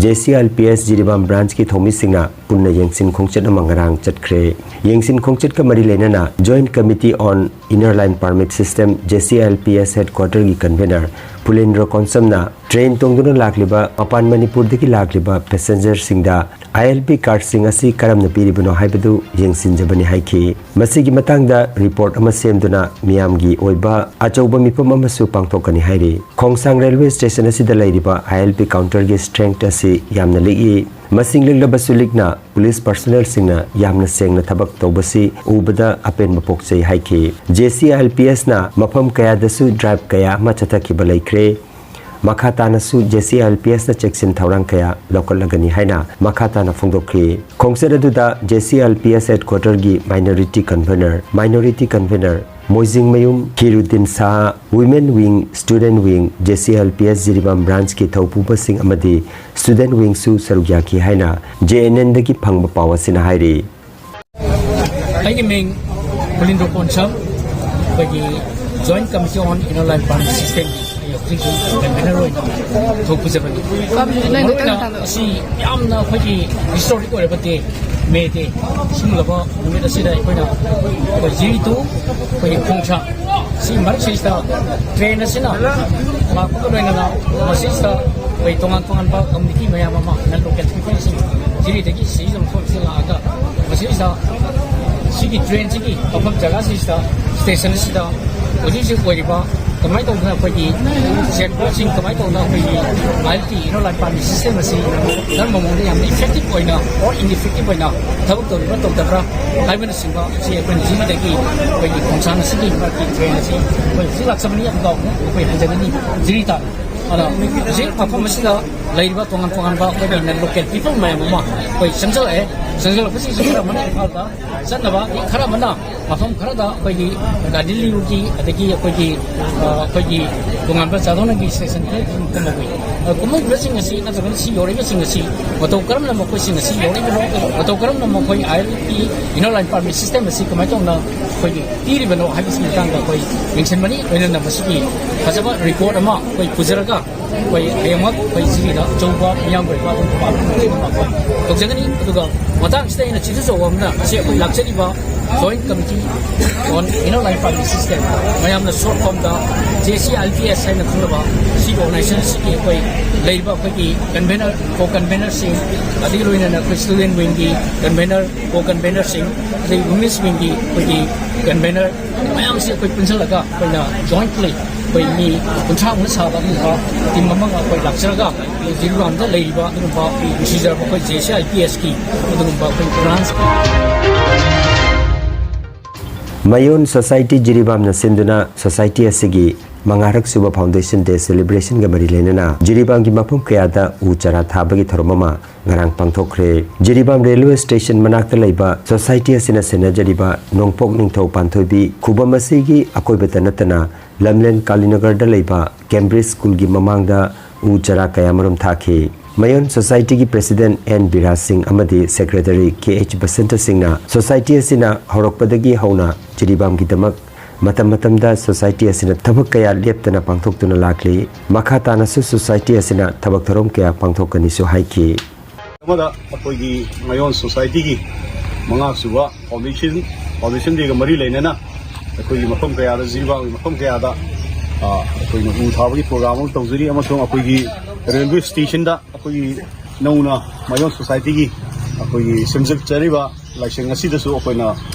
J C I L P S Jiribam ꯕ꯭ꯔꯥꯟꯆꯀꯤ ꯊꯧꯃꯤꯁꯤꯡꯅ ꯄꯨꯟꯅ ꯌꯦꯡꯁꯤꯟ ꯈꯣꯡꯆꯠ ꯑꯃ ꯉꯔꯥꯡ ꯆꯠꯈ꯭ꯔꯦ꯫ ꯌꯦꯡꯁꯤꯟ ꯈꯣꯡꯆꯠꯀ ꯃꯔꯤ ꯂꯩꯅꯅ Joint Committee on Inner Line Permit System, J C I L P S ꯍꯦꯗꯀ꯭ꯋꯥꯇꯔꯒꯤ ꯀꯟꯚꯤꯅꯔ ꯄꯨꯂꯦꯟꯗ꯭ꯔꯣ ꯀꯣꯟꯁꯝꯅ train ꯇꯣꯡꯗꯨꯅ ꯂꯥꯛꯂꯤꯕ ꯃꯄꯥꯟ ꯃꯅꯤꯄꯨꯔꯗꯒꯤ ꯂꯥꯛꯂꯤꯕ ꯄꯦꯁꯦꯟꯖꯔꯁꯤꯡꯗ ꯑꯥꯏ ꯑꯦꯜ ꯄꯤ ꯀꯥꯔꯗꯁꯤꯡ ꯑꯁꯤ ꯀꯔꯝꯅ ꯄꯤꯔꯤꯕꯅꯣ ꯍꯥꯏꯕꯗꯨ ꯌꯦꯡꯁꯤꯟꯖꯕꯅꯤ ꯍꯥꯏꯈꯤ꯫ ꯃꯁꯤꯒꯤ ꯃꯇꯥꯡꯗ ꯔꯤꯄꯣꯔꯠ ꯑꯃ ꯁꯦꯝꯗꯨꯅ ꯃꯤꯌꯥꯝꯒꯤ ꯑꯣꯏꯕ ꯑꯆꯧꯕ ꯃꯤꯐꯝ ꯑꯃꯁꯨ ꯄꯥꯡꯊꯣꯛꯀꯅꯤ ꯍꯥꯏꯔꯤ꯫ ꯈꯣꯡꯁꯥꯡ ꯔꯦꯜꯋꯦ ꯁ꯭ꯇꯦꯁꯟ ꯑꯁꯤꯗ ꯂꯩꯔꯤꯕ ILP counterꯒꯤ strength ꯑꯁꯤ ꯌꯥꯝꯅ ꯂꯤꯛꯏ꯫ ꯃꯁꯤꯡ ꯂꯤꯛꯂꯕꯁꯨ ꯂꯤꯛꯅ police personnelꯁꯤꯡꯅ ꯌꯥꯝꯅ ꯁꯦꯡꯅ ꯊꯕꯛ ꯇꯧꯕꯁꯤ ꯎꯕꯗ ꯑꯄꯦꯟꯕ ꯄꯣꯛꯆꯩ ꯍꯥꯏꯈꯤ꯫ JCILPSꯅ ꯃꯐꯝ ꯀꯌꯥꯗꯁꯨ drive ꯀꯌꯥ ꯑꯃ ꯆꯠꯊꯈꯤꯕ ꯂꯩꯈ꯭ꯔꯦ꯫ ꯃꯈꯥ ꯇꯥꯅꯁꯨ JCILPSꯅ ꯆꯦꯛꯁꯤꯟ ꯊꯧꯔꯥꯡ ꯀꯌꯥ ꯂꯧꯈꯠꯂꯒꯅꯤ ꯍꯥꯏꯅ ꯃꯈꯥ ꯇꯥꯅ ꯐꯣꯡꯗꯣꯛꯈꯤ꯫ ꯈꯣꯡꯆꯠ ꯑꯗꯨꯗ JCILPS headquarterꯒꯤ minority convener, minority convener ꯃꯣꯏꯖꯤꯡꯃꯌꯨꯝ ꯈꯤꯔꯨꯗꯤꯟ Shah, women wing, student wing, JCILPS Jiribam branchꯀꯤ ꯊꯧꯄꯨꯕꯁꯤꯡ ꯑꯃꯗꯤ student wingꯁꯨ ꯁꯔꯨꯛ ꯌꯥꯈꯤ ꯍꯥꯏꯅ JNNꯗꯒꯤ ꯐꯪꯕ ꯄꯥꯎ ꯑꯁꯤꯅ ꯍꯥꯏꯔꯤ꯫ ꯑꯩꯒꯤ ꯃꯤꯡ ꯃꯨꯂꯤꯟꯗ꯭ꯔꯣ ꯀꯣꯟꯁꯝ, ꯑꯩꯈꯣꯏꯒꯤ Joint Committee on Inner Line Permit Systemꯒꯤ ꯑꯩ ꯍꯧꯖꯤꯛ ꯍꯧꯖꯤꯛ convener ꯑꯣꯏꯅ ꯊꯧꯄꯨꯖꯕꯅꯤ꯫ ꯃꯔꯨꯑꯣꯏꯅ ꯑꯁꯤ ꯌꯥꯝꯅ ꯑꯩꯈꯣꯏꯒꯤ historic ꯑꯣꯏꯔꯕ day, May Day, ꯁꯤꯒꯨꯝꯂꯕ ꯅꯨꯃꯤꯠ ꯑꯁꯤꯗ ꯑꯩꯈꯣꯏꯅ ꯑꯩꯈꯣꯏ ꯖꯤꯔꯤ ꯇꯨ ꯑꯩꯈꯣꯏꯒꯤ ꯈꯣꯡꯁꯥꯡ ꯁꯤ ꯃꯔꯛꯁꯤꯗ train ꯑꯁꯤꯅ ꯂꯥꯛꯄꯒ ꯂꯣꯏꯅꯅ ꯃꯁꯤꯁꯤꯗ ꯑꯩꯈꯣꯏ ꯇꯣꯉꯥꯟ ꯇꯣꯉꯥꯟꯕ community ꯃꯌꯥꯝ ꯑꯃ, non local peopleꯁꯤꯡ ꯖꯤꯔꯤꯗꯒꯤ ꯁꯤꯖꯝ ꯃꯐꯝꯁꯤꯗ ꯂꯥꯛꯑꯒ ꯃꯁꯤꯁꯤꯗ ꯁꯤꯒꯤ trainꯁꯤꯒꯤ ꯃꯐꯝ ꯖꯒꯥꯁꯤꯗ, station ꯑꯁꯤꯗ ꯍꯧꯖꯤꯛ ꯍꯧꯖꯤꯛ ꯑꯣꯏꯔꯤꯕ ꯀꯃꯥꯏꯅ ꯇꯧꯗꯅ ꯑꯩꯈꯣꯏꯒꯤ check postꯁꯤꯡ ꯀꯃꯥꯏꯅ ꯇꯧꯗꯅ ꯑꯩꯈꯣꯏꯒꯤ ILP, Inner Line Permit System ꯑꯁꯤ ꯀꯔꯝꯕ ꯃꯑꯣꯡꯗ ꯌꯥꯝꯅ effective ꯑꯣꯏꯅ or ineffective ꯑꯣꯏꯅ ꯊꯕꯛ ꯇꯧꯔꯤꯕ꯭ꯔꯥ ꯇꯧꯗꯕ꯭ꯔꯥ ꯍꯥꯏꯕꯅꯆꯤꯡꯕ ꯑꯁꯤ ꯑꯩꯈꯣꯏꯅ ꯖꯤꯔꯤꯗꯒꯤ ꯑꯩꯈꯣꯏꯒꯤ ꯈꯣꯡꯁꯥꯡ ꯑꯁꯤꯒꯤ ꯃꯔꯛꯀꯤ train ꯑꯁꯤ ꯑꯩꯈꯣꯏ ꯍꯧꯖꯤꯛ ꯂꯥꯛꯆꯕꯅꯤ꯫ ꯑꯗꯨꯒ ꯑꯃꯨꯛ ꯑꯩꯈꯣꯏ ꯍꯟꯖꯒꯅꯤ ꯖꯤꯔꯤ ꯇꯥꯟꯅ꯫ ꯑꯗꯣ ꯍꯧꯖꯤꯛ ꯃꯐꯝ ꯑꯁꯤꯗ ꯂꯩꯔꯤꯕ ꯇꯣꯉꯥꯟ ꯇꯣꯉꯥꯟꯕ ꯑꯩꯈꯣꯏꯒꯤ non local people ꯃꯌꯥꯝ ꯑꯃ ꯑꯩꯈꯣꯏ ꯆꯪꯁꯤꯜꯂꯛꯑꯦ꯫ ꯆꯪꯁꯤꯜꯂꯛꯄꯁꯤꯡꯁꯤ ꯈꯔ ꯑꯃꯅ ꯏꯝꯐꯥꯜꯗ ꯆꯠꯅꯕ, ꯃꯤ ꯈꯔ ꯑꯃꯅ ꯃꯐꯝ ꯈꯔꯗ ꯑꯩꯈꯣꯏꯒꯤ ꯒꯥꯟꯙꯤ ꯂꯤꯌꯨꯒꯤ, ꯑꯗꯒꯤ ꯑꯩꯈꯣꯏꯒꯤ, ꯑ, ꯑꯩꯈꯣꯏꯒꯤ ꯇꯣꯉꯥꯟꯕ ꯆꯥꯗꯣꯡꯒꯤ station ꯈꯔ ꯑꯗꯨꯝ ꯀꯨꯝꯃꯛꯏ꯫ ꯑ, ꯀꯨꯝꯃꯛꯂꯤꯕꯁꯤꯡ ꯑꯁꯤ ꯅꯠꯇ꯭ꯔꯒꯅ ꯁꯤ ꯌꯧꯔꯛꯏꯕꯁꯤꯡ ꯑꯁꯤ ꯃꯇꯧ ꯀꯔꯝꯅ ꯃꯈꯣꯏꯁꯤꯡ ꯑꯁꯤ ꯌꯧꯔꯛꯏꯕꯅꯣ, ꯃꯇꯧ ꯀꯔꯝꯅ ꯃꯈꯣꯏ ILP, Inner Line Permit System ꯑꯁꯤ ꯀꯃꯥꯏꯅ ꯇꯧꯅ ꯑꯩꯈꯣꯏꯒꯤ ꯄꯤꯔꯤꯕꯅꯣ ꯍꯥꯏꯕꯁꯤꯒꯤ ꯃꯇꯥꯡꯗ ꯑꯩꯈꯣꯏ ꯌꯦꯡꯁꯤꯟꯕꯅꯤ꯫ ꯂꯣꯏꯅꯅ ꯃꯁꯤꯒꯤ ꯐꯖꯕ report ꯑꯃ ꯑꯩꯈꯣꯏ ꯄꯨꯖꯔꯒ ꯑꯩꯈꯣꯏ ꯍꯌꯦꯡꯃꯛ ꯑꯩꯈꯣꯏ ꯁꯤꯒꯤꯗ ꯑꯆꯧꯕ ꯃꯤꯌꯥꯝꯒꯤ ꯑꯣꯏꯕ ꯑꯗꯨꯝ ꯄꯥꯡꯊꯣꯛꯄ ꯑꯩꯈꯣꯏ ꯇꯧꯖꯒꯅꯤ꯫ ꯑꯗꯨꯒ ꯃꯇꯥꯡꯁꯤꯗ ꯑꯩꯅ ꯆꯤꯊꯖꯧꯕ ꯑꯃꯅ, ꯉꯁꯤ ꯑꯩꯈꯣꯏ ꯂꯥꯛꯆꯔꯤꯕ Joint Committee on Inner Line Permit System, ꯃꯌꯥꯝꯅ short formꯗ JCILPS ꯍꯥꯏꯅ ꯈꯪꯅꯕ ꯁꯤꯒꯤ organization ꯑꯁꯤꯒꯤ ꯑꯩꯈꯣꯏ ꯂꯩꯔꯤꯕ ꯑꯩꯈꯣꯏꯒꯤ ꯀꯟꯚꯦꯅꯔ, ꯀꯣ ꯀꯟꯚꯦꯅꯔꯁꯤꯡ, ꯑꯗꯨꯒꯤ ꯂꯣꯏꯅꯅ ꯑꯩꯈꯣꯏ ꯁ꯭ꯇꯨꯗꯦꯟ ꯋꯤꯡꯒꯤ ꯀꯟꯚꯦꯅꯔ, ꯀꯣ ꯀꯟꯚꯦꯅꯔꯁꯤꯡ, ꯑꯗꯩ ꯋꯨꯃꯦꯟꯁ ꯋꯤꯡꯒꯤ ꯑꯩꯈꯣꯏꯒꯤ ꯀꯟꯚꯦꯅꯔ ꯃꯌꯥꯝꯁꯤ ꯑꯩꯈꯣꯏ ꯄꯨꯟꯁꯤꯜꯂꯒ ꯑꯩꯈꯣꯏꯅ ꯖꯣꯏꯟꯠꯂꯤ ꯑꯩꯈꯣꯏ ꯃꯤ ꯀꯨꯟꯊ꯭ꯔꯥꯃꯨꯛ ꯁꯥꯕ ꯑꯗꯨꯒꯨꯝꯕ ꯇꯤꯝ ꯑꯃꯒ ꯑꯩꯈꯣꯏ ꯂꯥꯛꯆꯔꯒ ꯖꯤꯔꯤꯕꯥꯝꯗ ꯂꯩꯔꯤꯕ ꯑꯗꯨꯒꯨꯝꯕ ꯄ꯭ꯔꯣꯁꯤꯖꯔ ꯑꯩꯈꯣꯏ ꯖꯦ ꯁꯤ ꯑꯥꯏ ꯄꯤ ꯑꯦꯁꯀꯤ ꯑꯗꯨꯒꯨꯝꯕ ꯑꯩꯈꯣꯏ ꯕ꯭ꯔꯥꯟꯁ ꯃꯌꯣꯟ ꯁꯣꯁꯥꯏꯇꯤ ꯖꯤꯔꯤꯕꯥꯝꯅ ꯁꯤꯟꯗꯨꯅ ꯁꯣꯁꯥꯏꯇꯤ ꯑꯁꯤꯒꯤ ꯃꯉꯥꯔꯛ ꯁꯨꯕ ꯐꯥꯎꯟꯗꯦꯁꯟ ꯗꯦ ꯁꯦꯂꯦꯕ꯭ꯔꯦꯁꯟꯒ ꯃꯔꯤ ꯂꯩꯅꯅ ꯖꯤꯔꯤꯕꯥꯝꯒꯤ ꯃꯐꯝ ꯀꯌꯥꯗ ꯎ ꯆꯥꯔꯥ ꯊꯥꯕꯒꯤ ꯊꯧꯔꯝ ꯑꯃ ꯉꯔꯥꯡ ꯄꯥꯡꯊꯣꯛꯈ꯭ꯔꯦ꯫ ꯖꯤꯔꯤꯕꯥꯝ ꯔꯦꯜꯋꯦ ꯁ꯭ꯇꯦꯁꯟ ꯃꯅꯥꯛꯇ ꯂꯩꯕ ꯁꯣꯁꯥꯏꯇꯤ ꯑꯁꯤꯅ ꯁꯦꯟꯅꯖꯔꯤꯕ ꯅꯣꯡꯄꯣꯛ ꯅꯤꯡꯊꯧ ꯄꯥꯟꯊꯣꯏꯕꯤ ꯈꯨꯕꯝ ꯑꯁꯤꯒꯤ ꯑꯀꯣꯏꯕꯗ ꯅꯠꯇꯅ ꯂꯝꯂꯦꯟ ꯀꯥꯂꯤꯅꯒꯔꯗ ꯂꯩꯕ ꯀꯦꯝꯕ꯭ꯔꯤꯖ ꯁ꯭ꯀꯨꯜꯒꯤ ꯃꯃꯥꯡꯗ ꯎ ꯆꯥꯔꯥ ꯀꯌꯥꯃꯔꯨꯝ ꯊꯥꯈꯤ꯫ ꯃꯌꯣꯟ ꯁꯣꯁꯥꯏꯇꯤꯒꯤ ꯄ꯭ꯔꯦꯁꯤꯗꯦꯟꯠ ꯑꯦꯟ ꯕꯤꯔꯥꯖ ꯁꯤꯡ ꯑꯃꯗꯤ ꯁꯦꯀ꯭ꯔꯦꯇꯔꯤ ꯀꯦ ꯑꯩꯆ ꯕꯁꯟꯇ ꯁꯤꯡꯅ ꯁꯣꯁꯥꯏꯇꯤ ꯑꯁꯤꯅ ꯍꯧꯔꯛꯄꯗꯒꯤ ꯍꯧꯅ ꯖꯤꯔꯤꯕꯥꯝꯒꯤꯗꯃꯛ ꯃꯇꯝ ꯃꯇꯝꯗ ꯁꯣꯁꯥꯏꯇꯤ ꯑꯁꯤꯅ ꯊꯕꯛ ꯀꯌꯥ ꯂꯦꯞꯇꯅ ꯄꯥꯡꯊꯣꯛꯇꯨꯅ ꯂꯥꯛꯂꯤ꯫ ꯃꯈꯥ ꯇꯥꯅꯁꯨ ꯁꯣꯁꯥꯏꯇꯤ ꯑꯁꯤꯅ ꯊꯕꯛ ꯊꯧꯔꯝ ꯀꯌꯥ ꯄꯥꯡꯊꯣꯛꯀꯅꯤꯁꯨ ꯍꯥꯏꯈꯤ꯫ ꯑꯃꯗ ꯑꯩꯈꯣꯏꯒꯤ ꯃꯌꯣꯟ ꯁꯣꯁꯥꯏꯇꯤꯒꯤ ꯃꯉꯥ ꯁꯨꯕ ꯐꯥꯎꯟꯗꯦꯁꯟ, ꯐꯥꯎꯟꯗꯦꯁꯟ ꯗꯦꯒ ꯃꯔꯤ ꯂꯩꯅꯅ ꯑꯩꯈꯣꯏꯒꯤ ꯃꯐꯝ ꯀꯌꯥꯗ, ꯖꯤꯔꯤꯕꯥꯝꯒꯤ ꯃꯐꯝ ꯀꯌꯥꯗ, ꯑ, ꯑꯩꯈꯣꯏꯅ ꯎ ꯊꯥꯕꯒꯤ ꯄ꯭ꯔꯣꯒ꯭ꯔꯥꯝ ꯑꯃ ꯇꯧꯖꯔꯤ, ꯑꯃꯁꯨꯡ ꯑꯩꯈꯣꯏꯒꯤ ꯔꯦꯜꯋꯦ ꯁ꯭ꯇꯦꯁꯟꯗ ꯑꯩꯈꯣꯏꯒꯤ ꯅꯧꯅ ꯃꯌꯣꯟ ꯁꯣꯁꯥꯏꯇꯤꯒꯤ ꯑꯩꯈꯣꯏꯒꯤ ꯁꯦꯝꯖꯤꯟꯖꯔꯤꯕ ꯂꯥꯏꯁꯪ ꯑꯁꯤꯗꯁꯨ ꯑꯩꯈꯣꯏꯅ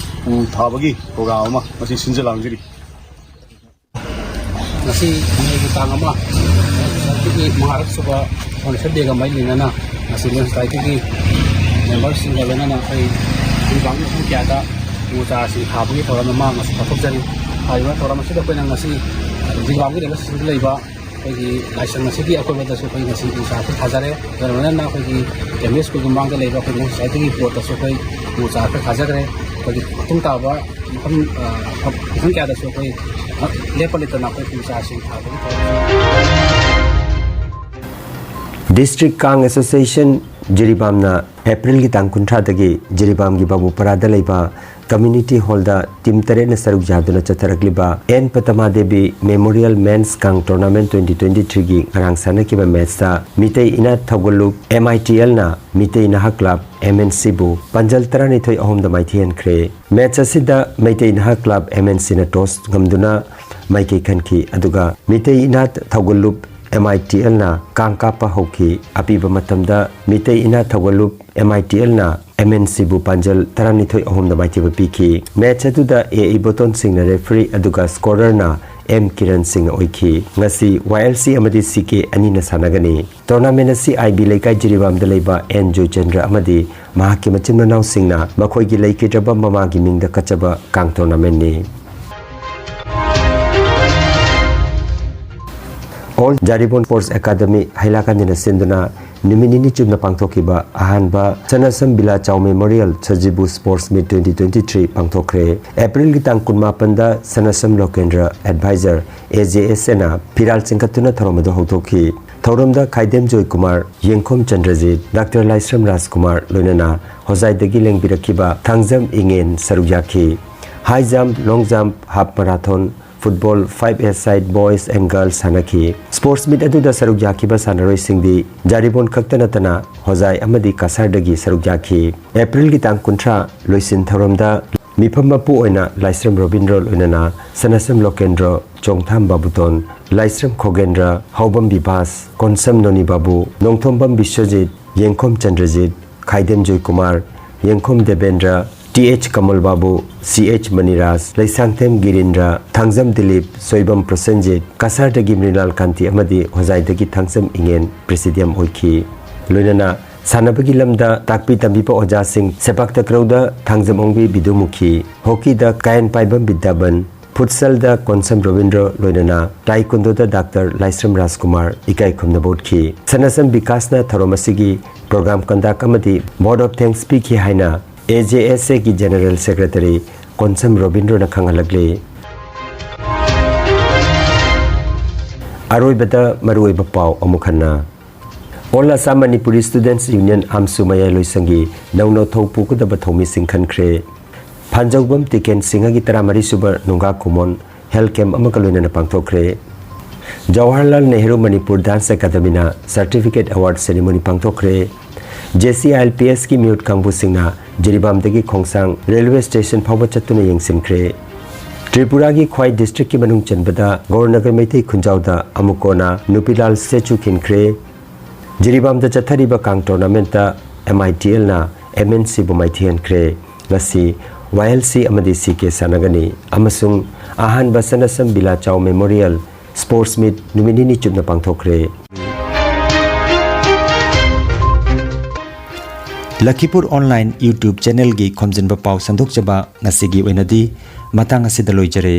ꯎ ꯊꯥꯕꯒꯤ ꯄ꯭ꯔꯣꯒ꯭ꯔꯥꯝ ꯑꯃ ꯉꯁꯤ ꯁꯤꯟꯖ ꯂꯥꯡꯖꯔꯤ꯫ ꯉꯁꯤ ꯃꯦꯒꯤ ꯇꯥꯡ ꯑꯃ, ꯁꯣꯁꯥꯏꯇꯤꯒꯤ ꯃꯉꯥꯔꯛ ꯁꯨꯕ ꯐꯥꯎꯟꯗꯦꯁꯟ ꯗꯦꯒ ꯃꯔꯤ ꯂꯩꯅꯅ ꯉꯁꯤ ꯃꯌꯣꯟ ꯁꯣꯁꯥꯏꯇꯤꯒꯤ ꯃꯦꯝꯕꯔꯁꯤꯡꯒ ꯂꯣꯏꯅꯅ ꯑꯩꯈꯣꯏ ꯖꯤꯔꯤꯕꯥꯝꯒꯤ ꯃꯐꯝ ꯀꯌꯥꯗ ꯎ ꯆꯥꯔꯥꯁꯤꯡ ꯊꯥꯕꯒꯤ ꯊꯧꯔꯝ ꯑꯃ ꯉꯁꯤ ꯄꯥꯡꯊꯣꯛꯆꯔꯤ꯫ ꯍꯥꯏꯔꯤꯕ ꯊꯧꯔꯝ ꯑꯁꯤꯗ ꯑꯩꯈꯣꯏꯅ ꯉꯁꯤ ꯖꯤꯔꯤꯕꯥꯝꯒꯤ ꯂꯩꯕ ꯑꯩꯈꯣꯏꯒꯤ ꯂꯥꯏꯁꯪ ꯑꯁꯤꯒꯤ ꯑꯀꯣꯏꯕꯗꯁꯨ ꯑꯩꯈꯣꯏ ꯉꯁꯤ ꯎ ꯆꯥꯔꯥ ꯊꯥꯖꯔꯦ꯫ ꯑꯗꯨꯒ ꯂꯣꯏꯅꯅ ꯑꯩꯈꯣꯏꯒꯤ ꯀꯦꯝꯕ꯭ꯔꯤꯖ ꯁ꯭ꯀꯨꯜꯒꯤ ꯃꯃꯥꯡꯗ ꯂꯩꯕ ꯑꯩꯈꯣꯏ ꯃꯌꯣꯟ ꯁꯣꯁꯥꯏꯇꯤꯒꯤ ꯄ꯭ꯂꯣꯠꯇꯁꯨ ꯑꯩꯈꯣꯏ ꯎ ꯆꯥꯔꯥ ꯈꯔ ꯊꯥꯖꯈ꯭ꯔꯦ꯫ ꯑꯩꯈꯣꯏꯒꯤ ꯃꯇꯨꯡ ꯇꯥꯕ ꯃꯐꯝ, ꯑ, ꯃꯐꯝ ꯀꯌꯥꯗꯁꯨ ꯑꯩꯈꯣꯏ ꯂꯦꯞꯄ ꯂꯩꯇꯅ ꯑꯩꯈꯣꯏ ꯎ ꯆꯥꯔꯥꯁꯤꯡ ꯊꯥꯕꯒꯤ ꯊꯕꯛ ꯗꯤꯁꯇ꯭ꯔꯤꯛ ꯀꯥꯡ ꯑꯦꯁꯣꯁꯤꯌꯦꯁꯟ ꯖꯤꯔꯤꯕꯥꯝꯅ ꯑꯦꯄ꯭ꯔꯤꯜꯒꯤ ꯇꯥꯡ ꯀꯨꯟꯊ꯭ꯔꯥꯗꯒꯤ ꯖꯤꯔꯤꯕꯥꯝꯒꯤ ꯕꯥꯕꯨꯄꯔꯥꯗ ꯂꯩꯕ ꯀꯝꯃ꯭ꯌꯨꯅꯤꯇꯤ ꯍꯣꯜꯗ ꯇꯤꯝ ꯇꯔꯦꯠꯅ ꯁꯔꯨꯛ ꯌꯥꯗꯨꯅ ꯆꯠꯊꯔꯛꯂꯤꯕ ꯑꯦꯟ ꯄꯇꯃꯥ ꯗꯦꯕꯤ ꯃꯦꯃꯣꯔꯤꯌꯦꯜ ꯃꯦꯟꯁ ꯀꯥꯡ ꯇꯣꯔꯅꯥꯃꯦꯟ ꯇ꯭ꯋꯦꯟꯇꯤ ꯇ꯭ꯋꯦꯟꯇꯤ ꯊ꯭ꯔꯤꯒꯤ ꯉꯔꯥꯡ ꯁꯥꯟꯅꯈꯤꯕ ꯃꯦꯠꯁꯇ ꯃꯤꯇꯩ ꯏꯅꯥꯠ ꯊꯧꯒꯜꯂꯨꯞ ꯑꯦꯝ ꯑꯥꯏ ꯇꯤ ꯑꯦꯜꯅ ꯃꯤꯇꯩ ꯅꯍꯥ ꯀ꯭ꯂꯕ ꯑꯦꯝ ꯑꯦꯟ ꯁꯤꯕꯨ ꯄꯥꯟꯖꯜ ꯇꯔꯥꯅꯤꯊꯣꯏ ꯑꯍꯨꯝꯗ ꯃꯥꯏꯊꯤꯍꯟꯈ꯭ꯔꯦ꯫ ꯃꯦꯠꯁ ꯑꯁꯤꯗ Meitei Naha club M N ꯁꯤꯅ ꯇꯣꯁ ꯉꯝꯗꯨꯅ ꯃꯥꯏꯀꯩ ꯈꯟꯈꯤ, ꯑꯗꯨꯒ ꯃꯤꯇꯩ ꯏꯅꯥꯠ ꯊꯧꯒꯜꯂꯨꯞ ꯑꯦꯝ ꯑꯥꯏ ꯇꯤ ꯑꯦꯜꯅ ꯀꯥꯡ ꯀꯥꯞꯄ ꯍꯧꯈꯤ꯫ ꯑꯄꯤꯕ ꯃꯇꯝꯗ ꯃꯤꯇꯩ ꯏꯅꯥ ꯊꯧꯒꯠꯂꯨꯞ ꯑꯦꯝ ꯑꯥꯏ ꯇꯤ ꯑꯦꯜꯅ ꯑꯦꯝ ꯑꯦꯟ ꯁꯤꯕꯨ ꯄꯥꯟꯖꯜ ꯇꯔꯥꯅꯤꯊꯣꯏ ꯑꯍꯨꯝꯗ ꯃꯥꯏꯊꯤꯕ ꯄꯤꯈꯤ꯫ ꯃꯦꯆ ꯑꯗꯨꯗ ꯑꯦ ꯏꯕꯣꯇꯣꯟ ꯁꯤꯡꯅ ꯔꯦꯐ꯭ꯔꯤ ꯑꯗꯨꯒ ꯁ꯭ꯀꯣꯔꯔꯅ ꯑꯦꯝ ꯀꯤꯔꯟ ꯁꯤꯡꯅ ꯑꯣꯏꯈꯤ꯫ ꯉꯁꯤ ꯋꯥꯏ ꯑꯦꯜ ꯁꯤ ꯑꯃꯗꯤ ꯁꯤ ꯀꯦ ꯑꯅꯤꯅ ꯁꯥꯟꯅꯒꯅꯤ꯫ ꯇꯣꯔꯅꯥꯃꯦꯟ ꯑꯁꯤ ꯑꯥꯏ ꯕꯤ ꯂꯩꯀꯥꯏ ꯖꯤꯔꯤꯕꯥꯝꯗ ꯂꯩꯕ ꯑꯦꯟ ꯖꯣꯏꯆꯟꯗ꯭ꯔ ꯑꯃꯗꯤ ꯃꯍꯥꯛꯀꯤ ꯃꯆꯤꯟ ꯃꯅꯥꯎꯁꯤꯡꯅ ꯃꯈꯣꯏꯒꯤ ꯂꯩꯈꯤꯗ꯭ꯔꯕ ꯃꯃꯥꯒꯤ ꯃꯤꯡꯗ ꯀꯠꯆꯕ ꯀꯥꯡ ꯇꯣꯔꯅꯥꯃꯦꯟꯅꯤ꯫ ꯑꯣꯜ ꯖꯥꯔꯤꯕꯣꯟ ꯁ꯭ꯄꯣꯔꯠꯁ ꯑꯦꯀꯥꯗꯃꯤ ꯍꯩꯂꯥꯀꯥꯟꯗꯅ ꯁꯤꯟꯗꯨꯅ ꯅꯨꯃꯤꯠ ꯅꯤꯅꯤ ꯆꯨꯞꯅ ꯄꯥꯡꯊꯣꯛꯈꯤꯕ ꯑꯍꯥꯟꯕ ꯁꯅꯥꯁꯝ ꯕꯤꯂꯥ ꯆꯥꯎ ꯃꯦꯃꯣꯔꯤꯌꯦꯜ ꯁꯖꯤꯕꯨ sports meet twenty twenty three ꯄꯥꯡꯊꯣꯛꯈ꯭ꯔꯦ꯫ ꯑꯦꯄ꯭ꯔꯤꯜꯒꯤ ꯇꯥꯡ ꯀꯨꯟꯃꯥꯄꯟꯗ ꯁꯅꯥꯁꯝ ꯂꯣꯀꯦꯟꯗ꯭ꯔ, ꯑꯦꯗꯚꯥꯏꯖꯔ, ꯑꯦ ꯖꯦ ꯑꯦꯁ ꯑꯦꯅ ꯐꯤꯔꯥꯜ ꯆꯤꯡꯈꯠꯇꯨꯅ ꯊꯧꯔꯝ ꯑꯗꯨ ꯍꯧꯗꯣꯛꯈꯤ꯫ ꯊꯧꯔꯝꯗ ꯈꯥꯏꯗꯦꯝ ꯖꯣꯏꯀꯨꯃꯥꯔ, ꯌꯦꯡꯈꯣꯝ ꯆꯟꯗ꯭ꯔꯖꯤꯠ, ꯗꯥꯛꯇꯔ ꯂꯥꯏꯁ꯭ꯔꯝ ꯔꯥꯖꯀꯨꯃꯥꯔ ꯂꯣꯏꯅꯅ ꯍꯣꯖꯥꯏꯗꯒꯤ ꯂꯦꯡꯕꯤꯔꯛꯈꯤꯕ ꯊꯥꯡꯖꯝ ꯏꯉꯦꯟ ꯁꯔꯨꯛ ꯌꯥꯈꯤ꯫ High jump, long jump, half marathon, football, five a side boys and girls ꯁꯥꯟꯅꯈꯤ꯫ ꯁ꯭ꯄꯣꯔꯠꯁ ꯃꯤꯠ ꯑꯗꯨꯗ ꯁꯔꯨꯛ ꯌꯥꯈꯤꯕ ꯁꯥꯟꯅꯔꯣꯏꯁꯤꯡꯗꯤ ꯖꯥꯔꯤꯕꯣꯟ ꯈꯛꯇ ꯅꯠꯇꯅ ꯍꯣꯖꯥꯏ ꯑꯃꯗꯤ ꯀꯁꯥꯔꯗꯒꯤ ꯁꯔꯨꯛ ꯌꯥꯈꯤ꯫ ꯑꯦꯄ꯭ꯔꯤꯜꯒꯤ ꯇꯥꯡ ꯀꯨꯟꯊ꯭ꯔꯥ ꯂꯣꯏꯁꯤꯟ ꯊꯧꯔꯝꯗ ꯃꯤꯐꯝ ꯃꯄꯨ ꯑꯣꯏꯅ ꯂꯥꯏꯁ꯭ꯔꯝ ꯔꯣꯕꯤꯟꯗ꯭ꯔꯣ ꯂꯣꯏꯅꯅ ꯁꯅꯥꯁꯝ ꯂꯣꯀꯦꯟꯗ꯭ꯔꯣ, ꯆꯣꯡꯊꯥꯝ ꯕꯥꯕꯨꯇꯣꯟ, ꯂꯥꯏꯁ꯭ꯔꯝ ꯈꯣꯒꯦꯟꯗ꯭ꯔ, ꯍꯥꯎꯕꯝ ꯕꯤꯚꯥꯁ, ꯀꯣꯟꯁꯝ ꯅꯣꯅꯤ ꯕꯥꯕꯨ, ꯅꯣꯡꯊꯣꯝꯕꯝ ꯕꯤꯁ꯭ꯋꯖꯤꯠ, ꯌꯦꯡꯈꯣꯝ ꯆꯟꯗ꯭ꯔꯖꯤꯠ, ꯈꯥꯏꯗꯦꯝ ꯖꯣꯏꯀꯨꯃꯥꯔ, ꯌꯦꯡꯈꯣꯝ ꯗꯦꯕꯦꯟꯗ꯭ꯔ, ꯇꯤ ꯑꯦꯆ ꯀꯃꯜ ꯕꯥꯕꯨ, ꯁꯤ ꯑꯦꯆ ꯃꯅꯤꯔꯥꯖ, ꯂꯩꯁꯥꯡꯊꯦꯝ ꯒꯤꯔꯤꯟꯗ꯭ꯔ, ꯊꯥꯡꯖꯝ ꯗꯤꯂꯤꯞ, ꯁꯣꯏꯕꯝ ꯄ꯭ꯔꯣꯁꯦꯟꯖꯤꯠ, ꯀꯁꯥꯔꯗꯒꯤ ꯃ꯭ꯔꯤꯅꯥꯜ ꯀꯥꯟꯇꯤ ꯑꯃꯗꯤ ꯍꯣꯖꯥꯏꯗꯒꯤ ꯊꯥꯡꯖꯝ ꯏꯉꯦꯟ ꯄ꯭ꯔꯦꯁꯤꯗꯤꯌꯝ ꯑꯣꯏꯈꯤ꯫ ꯂꯣꯏꯅꯅ ꯁꯥꯟꯅꯕꯒꯤ ꯂꯝꯗ ꯇꯥꯛꯄꯤ ꯇꯝꯕꯤꯕ ꯑꯣꯖꯥꯁꯤꯡ, ꯁꯦꯄꯥꯛ ꯇꯀ꯭ꯔꯧꯗ ꯊꯥꯡꯖꯝ ꯑꯣꯡꯕꯤ ꯕꯤꯗꯨꯃꯨꯈꯤ, ꯍꯣꯀꯤꯗ ꯀꯥꯌꯟ ꯄꯥꯏꯕꯝ ꯕꯤꯗ꯭ꯌꯥꯕꯟ, ꯐꯨꯠꯁꯜꯗ ꯀꯣꯟꯁꯝ ꯔꯣꯕꯤꯟꯗ꯭ꯔꯣ ꯂꯣꯏꯅꯅ ꯇꯥꯏꯀꯨꯟꯗꯣꯗ ꯗꯥꯛꯇꯔ ꯂꯥꯏꯁ꯭ꯔꯝ ꯔꯥꯖꯀꯨꯃꯥꯔ ꯏꯀꯥꯏ ꯈꯨꯝꯅꯕ ꯎꯠꯈꯤ꯫ ꯁꯅꯥꯁꯝ ꯕꯤꯀꯥꯁꯅ ꯊꯧꯔꯝ ꯑꯁꯤꯒꯤ ꯄ꯭ꯔꯣꯒ꯭ꯔꯥꯝ ꯀꯟꯗꯛ ꯑꯃꯗꯤ ꯚꯣꯠ ꯑꯣꯐ ꯊꯦꯡꯛꯁ ꯄꯤꯈꯤ ꯍꯥꯏꯅ ꯑꯦ ꯖꯦ ꯑꯦꯁ ꯑꯦꯒꯤ ꯖꯦꯅꯔꯦꯜ ꯁꯦꯀ꯭ꯔꯦꯇꯔꯤ ꯀꯣꯟꯁꯝ ꯔꯣꯕꯤꯟꯗ꯭ꯔꯣꯅ ꯈꯪꯍꯜꯂꯛꯂꯤ꯫ ꯑꯔꯣꯏꯕꯗ ꯃꯔꯨꯑꯣꯏꯕ ꯄꯥꯎ ꯑꯃꯨꯛ ꯍꯟꯅ꯫ ꯑꯣꯜ ꯑꯁꯥꯝ ꯃꯅꯤꯄꯨꯔꯤ ꯁ꯭ꯇꯨꯗꯦꯟꯠꯁ ꯌꯨꯅꯤꯌꯟ, ꯑꯥꯝꯁꯨ, ꯃꯌꯥꯏꯂꯣꯏꯁꯪꯒꯤ ꯅꯧꯅ ꯊꯧ ꯄꯨꯒꯗꯕ ꯊꯧꯃꯤꯁꯤꯡ ꯈꯟꯈ꯭ꯔꯦ꯫ ꯐꯥꯟꯖꯧꯕꯝ ꯇꯤꯀꯦꯟ ꯁꯤꯡꯍꯒꯤ ꯇꯔꯥꯃꯔꯤ ꯁꯨꯕ ꯅꯨꯡꯒꯥ ꯀꯨꯃꯣꯟ ꯍꯦꯜꯊ ꯀꯦꯝꯞ ꯑꯃꯒ ꯂꯣꯏꯅꯅ ꯄꯥꯡꯊꯣꯛꯈ꯭ꯔꯦ꯫ ꯖꯋꯥꯍꯔꯂꯥꯜ ꯅꯦꯍꯔꯨ ꯃꯅꯤꯄꯨꯔ ꯗꯥꯟꯁ ꯑꯦꯀꯥꯗꯃꯤꯅ ꯁꯔꯇꯤꯐꯤꯀꯦꯠ ꯑꯦꯋꯥꯔꯗ ꯁꯦꯔꯦꯃꯣꯅꯤ ꯄꯥꯡꯊꯣꯛꯈ꯭ꯔꯦ꯫ J C I L P ꯑꯦꯁꯀꯤ ꯃꯤꯍꯨꯠ ꯀꯥꯡꯕꯨꯁꯤꯡꯅ ꯖꯤꯔꯤꯕꯥꯝꯗꯒꯤ ꯈꯣꯡꯁꯥꯡ ꯔꯦꯜꯋꯦ ꯁ꯭ꯇꯦꯁꯟ ꯐꯥꯎꯕ ꯆꯠꯇꯨꯅ ꯌꯦꯡꯁꯤꯟꯈ꯭ꯔꯦ꯫ ꯇ꯭ꯔꯤꯄꯨꯔꯥꯒꯤ ꯈ꯭ꯋꯥꯏ ꯗꯤꯁꯇ꯭ꯔꯤꯛꯀꯤ ꯃꯅꯨꯡ ꯆꯟꯕꯗ ꯒꯧꯔꯅꯒꯔ ꯃꯩꯇꯩ ꯈꯨꯟꯖꯥꯎꯗ ꯑꯃꯨꯛꯀꯣꯅ ꯅꯨꯄꯤ ꯂꯥꯜ ꯁ꯭ꯇꯦꯆꯨ ꯈꯤꯟꯈ꯭ꯔꯦ꯫ ꯖꯤꯔꯤꯕꯥꯝꯗ ꯆꯠꯊꯔꯤꯕ ꯀꯥꯡ ꯇꯣꯔꯅꯥꯃꯦꯟꯠꯇ ꯑꯦꯝ ꯑꯥꯏ ꯇꯤ ꯑꯦꯜꯅ ꯑꯦꯝ ꯑꯦꯟ ꯁꯤꯕꯨ ꯃꯥꯏꯊꯤꯍꯟꯈ꯭ꯔꯦ꯫ ꯉꯁꯤ ꯋꯥꯏ ꯑꯦꯜ ꯁꯤ ꯑꯃꯗꯤ ꯁꯤ ꯀꯦ ꯁꯥꯟꯅꯒꯅꯤ ꯑꯃꯁꯨꯡ ꯑꯍꯥꯟꯕ ꯁꯅꯥꯁꯝ ꯕꯤꯂꯥꯆꯥꯎ ꯃꯦꯃꯣꯔꯤꯌꯦꯜ ꯁ꯭ꯄꯣꯔꯠꯁ ꯃꯤꯠ ꯅꯨꯃꯤꯠ ꯅꯤꯅꯤ ꯆꯨꯞꯅ ꯄꯥꯡꯊꯣꯛꯈ꯭ꯔꯦ꯫ ꯂꯈꯤꯄꯨꯔ ꯑꯣꯟꯂꯥꯏꯟ YouTube ꯆꯦꯅꯦꯜꯒꯤ ꯈꯣꯝꯖꯤꯟꯕ ꯄꯥꯎ ꯁꯟꯗꯣꯛꯆꯕ ꯉꯁꯤꯒꯤ ꯑꯣꯏꯅꯗꯤ ꯃꯇꯥꯡ ꯑꯁꯤꯗ ꯂꯣꯏꯖꯔꯦ꯫